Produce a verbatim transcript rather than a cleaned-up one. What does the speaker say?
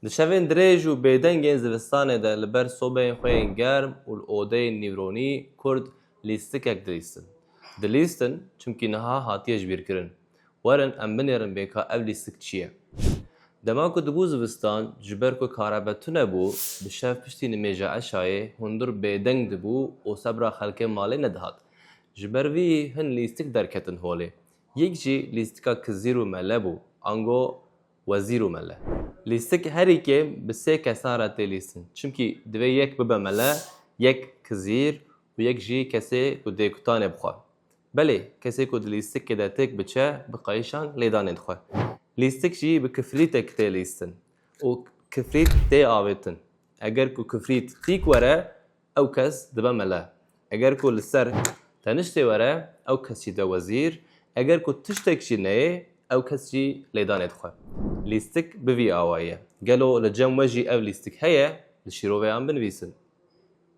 Di şevên dirêj û bêdengên zivistanê de li ber sobeyên xwe yên germ û li odeyên nîvronî Kurd lîstikek dilîstin. Dilîstin, çimkî niha hatiye jibîrkirin. Werin em binêrin bê ka ev lîstik çi ye. Dema ku dibû zivistan, ji ber ku karebe tune bû, bi şev piştî nimêja eşayê hundir bêdeng dibû û sebra xelkê malê nedihat. Ji ber vî hin lîstik derketin holê. Yek jî lîstika kizîr û mele bû, ango wezîr û mele. Lîstik herî kêm bi sê kesan re tê lîstin. Çimkî divê yek bibe mele, yek kizîr û yek jî kesê ku dê kutanê bixwe. Belê, kesê ku di lîstikê de têk biçe, bi qayîşan lêdanê dixwe. Lîstik jî bi kifrîtek tê lîstin û kifrît tê avêtin. Eger ku kifrît tîk were, ew kes dibe mele. Eger ku li ser teniştê were, ew kes jî de wezîr. Eger ku tiştek jî neyê, ew kes jî lêdanê dixwe. Lîstik bi vî awayî ye. Gelo li cem we jî ev lîstik heye, li şîroveyan binivîsin.